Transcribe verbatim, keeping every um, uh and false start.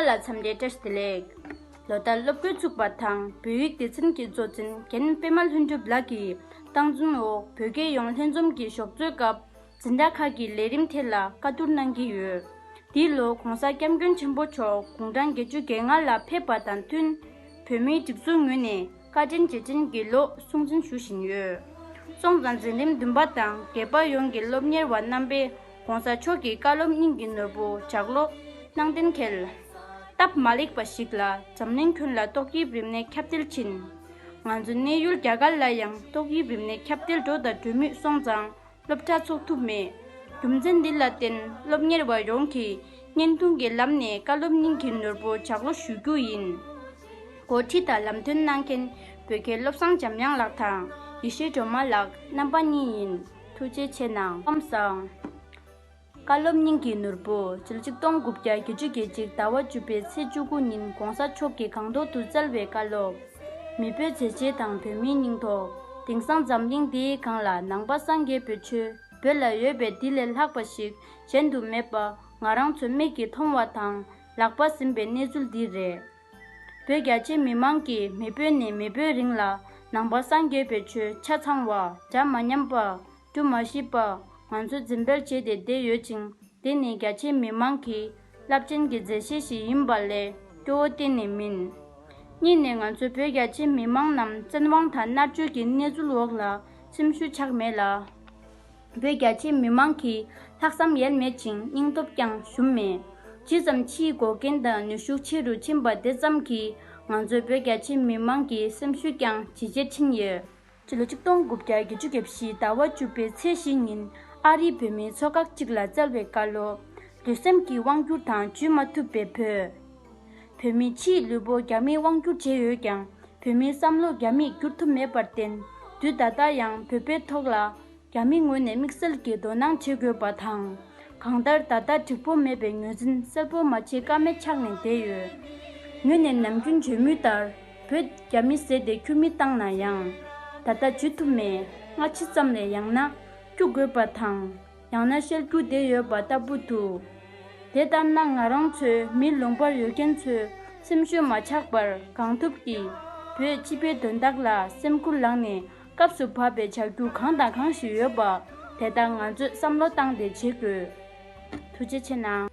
ལ་འཚམས་འདྲི་བཀྲ་ཤིས་བདེ་ལེགས། ལོ་ལྟར་སློབ་དགེ་ཚུགས་པ་དང་བོད་ཡིག་སྡེ་ཚན་གྱི་གཙོ་འཛིན་རྒན་པད་མ་ལྷུན་གྲུབ་ལགས་ཀྱིས་སྟངས་འཛིན་འོག་བོད་སྐད་ཡོངས་ལྷན་འཛོམས་ཀྱི་ཞོགས་ཚོད་སྐབས་འཛིན་གྲྭ་ཁག་གི་ལས་རིམ་ཐད་ལ་བཀའ་བསྡུར་གནང་གི་ཡོད། འདིའི་ལོ་༸གོང་ས་༸སྐྱབས་མགོན་ཆེན་པོ་མཆོག་དགུང་གྲངས་བརྒྱད་ཅུ་གྱ་ལྔ་ལ་ཕེབས་པ་དང་བསྟུན། བོད་མིའི་སྒྲིག་འཛུགས་ངོས་ནས་བཀའ་དྲིན་རྗེས་དྲན་གྱི་ལོ་སྲུང་བརྩི་ཞུ་བཞིན་ཡོད། སོང་ཙང་འཛིན་རིམ་བདུན་པ་དང་བརྒྱད་པ་ཡོངས་ཀྱི་སློབ་གཉེར་བ་རྣམ་པས་༸གོང་ས་མཆོག་གི་བཀའ་སློབ་སྙིང་གི་ནོར་བུ་ལྗགས་ཀློག་གནང་གཏན་འཁེལ། སྟབས་མ་ལེགས་པ་ཞིག་ལ་འཛམ་གླིང་ཁྱོན་ལ་ཏོག་དབྱིབས་རིམས་ནད་ཁྱབ་གདལ་ཕྱིན། ང་ཚོའི་གནས་ཡུལ་རྒྱ་གར་ལ་ཡང་ཏོག་དབྱིབས་རིམས་ནད་ཁྱབ་གདལ་འགྲོ་དང་འགྲོ་མུས་སོང་ཙང་སློབ་གྲྭ་ཚོགས་ཐུབ་མེད། རྒྱུ་མཚན་འདི་ལ་བརྟེན་སློབ་གཉེར་བ་ཡོངས་ཀྱིས་བརྙན་ཐུང་གི་ལམ་ནས་བཀའ་སློབ་སྙིང་གི་ནོར་བུ་ལྗགས་ཀློག་ཞུ་རྒྱུ་ཡིན། འགོ་ཁྲིད་དང་ལམ་སྟོན་གནང་མཁན་བོད་ཁྱེད་བློ་བཟང་འཇམ་དབྱངས་ལགས་དང་ཡེ་ཤེས་སྒྲོལ་མ་ལགས་རྣམ་པ་གཉིས་ཡིན། ཐུགས་རྗེ་ཆེ་གནང་། ལམ་སང་། བཀའ་སློབ་སྙིང་གི་ནོར་བུ་ཕྱི་ལོ་ཆིག་སྟོང་དགུ་བརྒྱ་བརྒྱད་ཅུ་གྱ་གཅིག་ཟླ་བ་བཅུ་པའི་ཚེས་བཅུ་དགུ་ཉིན་༸གོང་ས་མཆོག་གིས་སྒང་ཏོག་ཏུ་སྩལ་བའི་བཀའ་སློབ། མི་བོད་མཛད་རྗེས་དང་བོད་མིའི་སྙིང་སྟོབས། དེང་སང་འཛམ་གླིང་འདིའི་སྒང་ལ་ནང་པ་སངས་རྒྱས་པའི་ཆོས་བོད་ལ་ཡོད་པའི་འདི་ལས་ལྷག་པ་ཞིག་གཞན་དུ་མེད་པ་ང་རང་ཚོའི་མིག་གིས་མཐོང་བ་དང་ལག་པས་ཟིན་པའི་གནས་ཚུལ་འདི་རེད། བོད་རྒྱ་ཆེ་མི་མང་གིས་མེས་པོ་ནས་མེས་པོའི་རིང་ལ་ནང་པ་སངས་རྒྱས་པའི་ཆོས་ཆ་ཚང་བ། འདྲ་མ་ཉམས་པ། འབྲུ་མ་ཞིག་པ། ང་ཚོས་འཛིན་སྤེལ་བྱས་ཏེ་བསྡད་ཡོད་ཅིང་། དེ་ནི་རྒྱ་ཆེ་མི་མང་གི་རླབས་ཆེན་གྱི་མཛད་རྗེས་ཤིག་ཡིན་པ་ལས་སྐྱོ་བོ་གཏན་ནས་མིན། གཉིས་ནས་ང་ཚོའི་བོད་རྒྱ་ཆེ་མི་མང་རྣམས་བཙན་དབང་དང་མནར་གཅོད་ཀྱི་གནས་ཚུལ་འོག་ལ་སེམས་ཤུགས་ཆག་མེད་ལ། བོད་རྒྱ་ཆེ་མི་མང་གི་ལྷག་བསམ་ཡལ་མེད་ཅིང་སྙིང་སྟོབས་ཀྱང་ཞུམ་མེད། ཇི་ཙམ་ཕྱིའི་འགོག་རྐྱེན་དང་ནུས་ཤུགས་ཆེ་རུ་ཕྱིན་པ་དེ་ཙམ་གྱིས་ང་ཚོའི་བོད་རྒྱ་ཆེ་མི་མང་གི་སེམས་ཤུགས་ཀྱང་ཇེ་ཆེར་ཕྱིན་ཡོད། སྤྱི་ལོ་ཆིག་སྟོང་དགུ་བརྒྱ་བརྒྱད་ཅུ་གྱ་བཞི་ཟླ་བ་བཅུ་པའི་ཚེས་བཞི་ཉིན་ཨ་རིའི་བོད་མིའི་ཚོགས་ཁག་ཅིག་ལ་སྩལ་བའི་བཀའ་སློབ། ལུས་སེམས་ཀྱི་དབང་སྒྱུར་དང་འཇུས་མ་ཐུབ་པའི་བོད། བོད་མིའི་ཕྱིའི་ལུས་པོ་རྒྱ་མིས་དབང་སྒྱུར་བྱས་ཡོད་ཀྱང་། བོད་མིའི་བསམ་བློ་རྒྱ་མིས་བསྒྱུར་ཐུབ་མེད་པར་བརྟེན། དུས་ད་ལྟ་ཡང་བོད་པའི་ཐོག་ལ་རྒྱ་མིའི་ངོས་ནས་དམིགས་བསལ་གྱི་དོ་སྣང་བྱེད་དགོས་པ་དང་། གང་ལྟར་ད་ལྟ་འགྲིག་པོ་མེད་པའི་ངོས་འཛིན་གསལ་པོ་མ་བྱེད་ཀ་མེད་ཆགས་ནས་བསྡད་ཡོད། ངོས་ནས་ནམ་རྒྱུན་བརྗོད་མུས་ལྟར་བོད་རྒྱ་མིས་ཟས་ཏེ་ཁྱུར་མིད་བཏང་ན་ཡང་། ད་ལྟ་འཇུ་ཐུབ་མེད། སྔ་ཕྱི་ཙམ་ལས་ཡང་ན་སྐྱུག་དགོས་པ་དང་། ཡང་ན་བཤལ་རྒྱུ་བསྡད་ཡོད་པ་ལྟ་བུ་འདུག་དེ་ལྟར་ན་ང་རང་ཚོའི་མི་ལུང་པར་ཡོད་མཁན་ཚོས་སེམས་ཤུགས་མ་ཆག་པར་གང་ཐུབ་ཀྱིས་བོད་སྤྱི་པའི་དོན་དག་ལ་སེམས་ཁུར་བླངས་ནས་སྐབས་སུ་བབས་པའི་བྱ་རྒྱུ་གང་དང་གང་ཞིག་ཡོད་པ་དེ་དག་ང་ཚོས་བསམ་བློ་བཏང་སྟེ་བྱེད་དགོས། ཐུགས་རྗེ་ཆེ་གནང་།